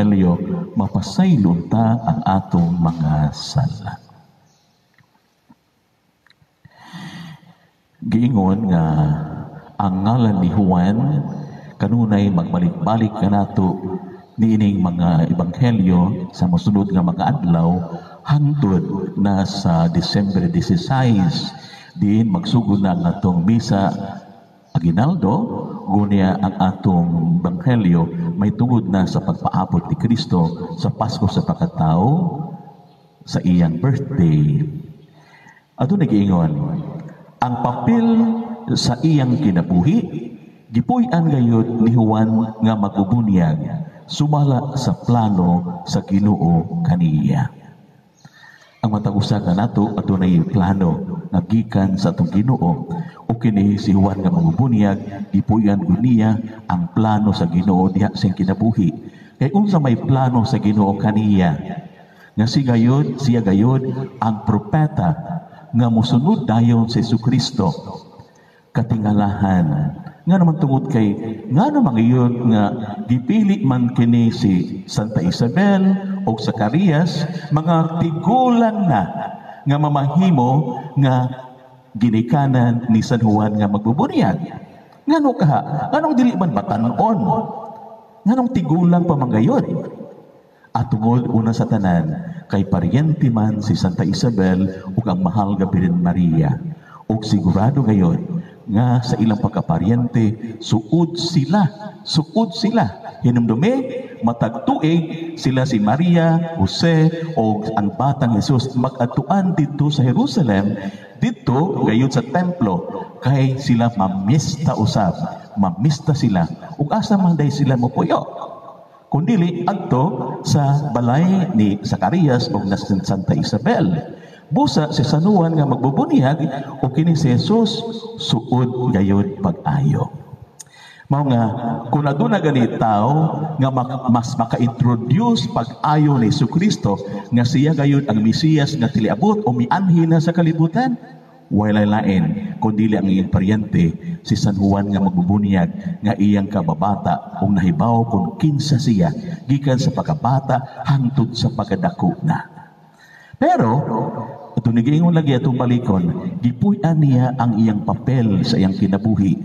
Ebanghelyo, mapasaylon ta ang atong mga sala. Giingon nga ang ngalan ni Juan kanunay magbalik-balik kanato niining mga ebanghelyo sa mosunod nga mga adlaw hangtod na sa Disyembre 16 diin magsugod na ang atong misa Aguinaldo. Gunya ang atong ebanghelyo may tungod na sa pagpaabot ni Kristo sa Pasko sa pagkatao sa iyang birthday. Adto nagiingon ang papel sa iyang kinabuhi, gipuy-an gayud ni Juan nga magbubunyag sumala sa plano sa Ginoo kaniya. Ang matag usa kanato adunay plano nga gikan sa atong Ginoo. O kini si Juan nga magbubunyag, gipuy-an gud niya ang plano sa Ginoo diha sa kinabuhi. Kay unsa may plano sa Ginoo kaniya? Nga si gayud, siya gayud ang propeta nga mosunod dayon sa Jesucristo. Katingalahan nga naman tungod kay nga naman ngayon nga gipili man kini si Santa Isabel o Zacarias, mga tigulang na nga mamahimo nga ginikanan ni San Juan nga magbubunyag. Ngano kaha? Nganong dili man batan-on? Nganong tigulang pa man gayod? At tungod una sa tanan, kay paryente man si Santa Isabel ug ang mahal nga Birhen Maria. Ug sigurado gayon nga sa ilang pagkaparyente, suod sila, suod sila. Hinumdumi, matag tuig sila si Maria, Jose o ang batang Jesus mag-atuan didto sa Jerusalem, didto gayud sa templo, kay sila mamista usab, mamista sila. Ug asa man day sila mopuyo? Kung dili adto sa balay ni Zacarias o na Santa Isabel. Busa si San Juan nga magbubunyag o kini si Jesus suod gayud pag-ayo. Mao nga kung aduna gani tao nga mas maka-introduce pag-ayo ni Jesucristo nga siya gayud ang Mesiyas nga tiliabot o mianhi na sa kalibutan, walay lain kun dili ang iyang paryente si San Juan nga magbubunyag nga iyang kababata ug nahibaw kung kinsa siya gikan sa pagkabata hangtod sa pagkadako na. Pero ato giingon lagi atong balikon, gipuy-an niya ang iyang papel sa iyang kinabuhi.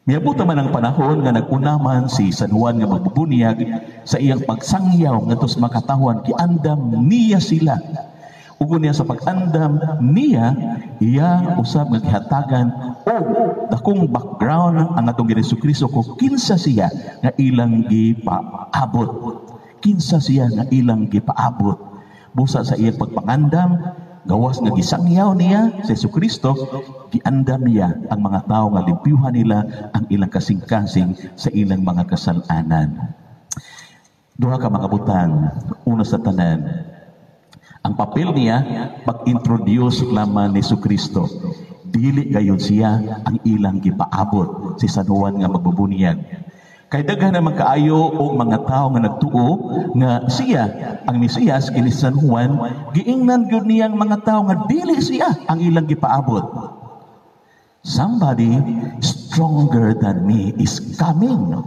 Miabot man ang panahon nga nag-unaman si San Juan nga magbubunyag sa iyang pagsangyaw ngadto sa makatawhan, giandam niya sila. Ug niya sa pag-andam niya, iya usab nga gihatagan og dakong background ang atong Jesucristo kung kinsa siya nga ilang gipaabot. Kinsa siya nga ilang gipaabot. Busa sa iyang pagpangandam, gawas nga gisangyaw niya si Jesucristo, giandam niya ang mga tao nga limpyuhan nila ang ilang kasing-kasing sa ilang mga kasalanan. Duha ka mga butang. Una sa tanan, ang papel niya pag-introduce lamang ni Jesucristo. Dili gayon siya ang ilang gipaabot si San Juan nga magbubunyag. Kay daghan naman kaayo og mga tawo nga nagtuo nga siya ang Mesiyas kini San Juan, giingnan gyud niyang mga tawo nga dili siya ang ilang gipaabot. Somebody stronger than me is coming.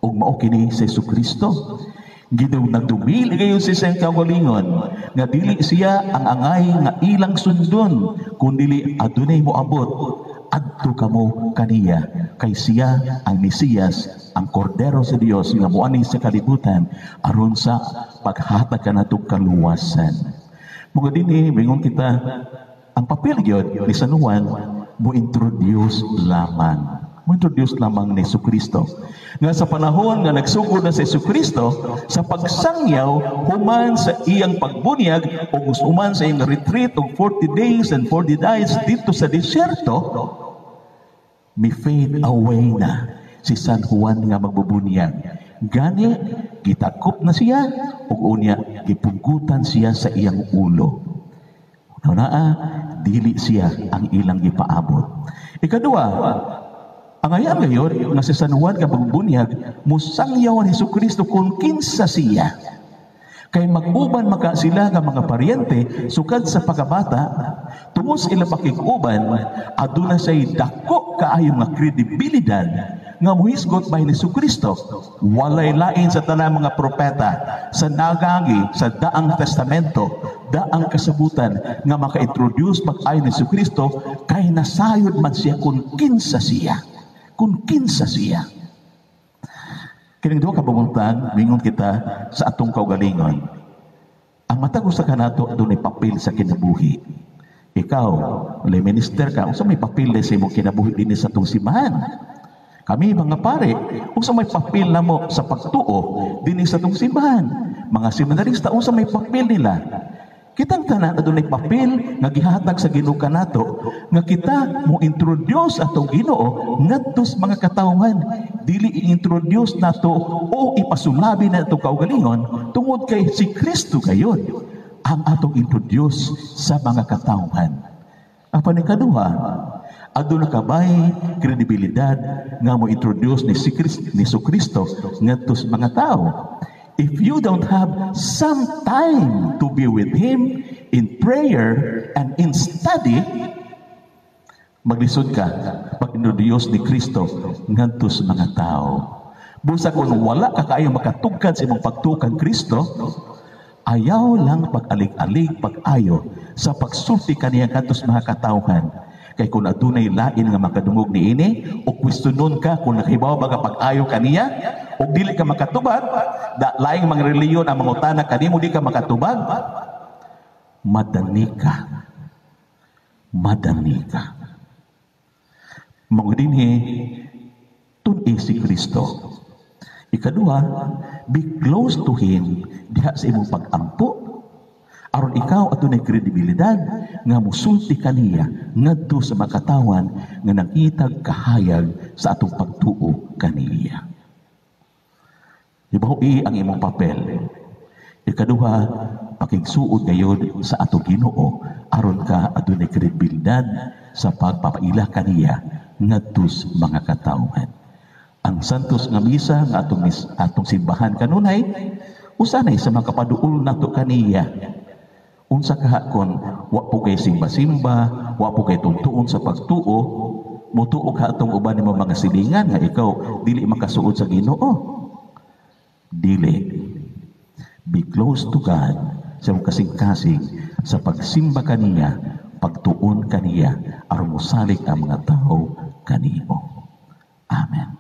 Ug mao kini si Jesucristo. Gidaw nagdumili gayon si siyang kaugalingon nga dili siya ang angay nga ilang sundon, kun dili adunay moabot, adto kamo kaniya, kay siya ang Mesiyas, ang Kordero sa Dios nga moani sa kalibutan aron sa paghatag kanatong kaluwasan. Mga dinhi mingon kita, ang papel gyud ni San Juan mo introduce lamang. Mo introduce lamang ni Jesucristo. Nga sa panahon nga nagsugod na si Jesucristo sa pagsangyaw human sa iyang pagbunyag o human sa iyang retreat og 40 days and 40 nights dito sa disyerto, mi fade away na si San Juan nga magbubunyag. Gani gitakop na siya ug unya gipunggutan siya sa iyang ulo. Naa dili siya ang ilang gipaabot. Ikadua, ang ayan ngayon nga si San Juan nga magbunyag musangyaw ni Jesucristo kung kinsa siya. Kay mag-uban maka sila nga mga paryente sukad sa pagkabata, tungod sa ilang pakig-uban, aduna siya'y dako kaayo nga kredibilidad Nga muhisgot by ni Kristo. Walay lain sa tanang mga propeta sa nagagi sa Daang Testamento, Daang Kasabutan, nga maka-introduce pag-ayo ni Kristo kay nasayod man siya kung kinsa siya. Kung kinsa siya. Kining duha ka bumuntag, mingon kita sa atong kaugalingon. Ang matag usa kanato adunay papel sa kinabuhi. Ikaw, lay minister ka, unsa may papel sa imong kinabuhi dinhi sa atong simbahan? Kami mga pare, unsa may papel namo sa pagtuo dinhi sa atong simbahan? Mga seminarista, unsa may papel nila? Kitang tanan adunay papel nga gihatag sa Ginoo kanato nga kita mo introduce atong Ginoo ngadto sa mga katawhan. Dili i-introduce nato o ipasulabi na atong kaugalingon tungod kay si Kristo gayon ang atong introduce sa mga katawhan. Apan ikaduha, aduna ka bay kredibilidad nga mo introduce ni Kristo ngadto sa mga tao? If you don't have some time to be with Him in prayer and in study, maglisod ka pag-introduce ni Kristo ngadto sa mga tao. Busa kung wala ka kaayo makatugkad sa imong pagtuo kang Kristo, ayaw lang pag-alig-alig pag-ayo sa pagsulti kaniya ngadto sa mga katawhan. Kay kung adunay lain nga makadungog niini o kwestonon ka kung nakahibaw ba ka pag-ayo kaniya o dili ka makatubag, da laing mga relihiyon ang mangutana kanimo, di ka makatubag, madani ka. Madani ka. Mao dinhi tun-i si Kristo. Ikaduha, be close to Him diha sa imong pag-ampo aron ikaw adunay kredibilidad nga musulti kaniya ngadto sa makatawan nga nangitag kahayag sa atong pagtuo kaniya. Ibawi ang imong papel. Ikaduha, pakigsuod gayod sa atong Ginoo aron ka adunay kredibilidad sa pagpapaila kaniya ngadto sa mga katawhan. Ang Santos nga Misa nga atong simbahan kanunay usanay sa makapaduol nato kaniya. Unsa kaha kon wa po kay simba-simba, wa po kay tuntuon sa pagtuo, mutuo ka atong uban nimo mga silingan nga ikaw dili makasuod sa Ginoo? Dili. Be close to God sa imong kasing-kasing sa pagsimba kaniya, pagtuon kaniya, aron mosalig ang mga tao kanimo. Amen.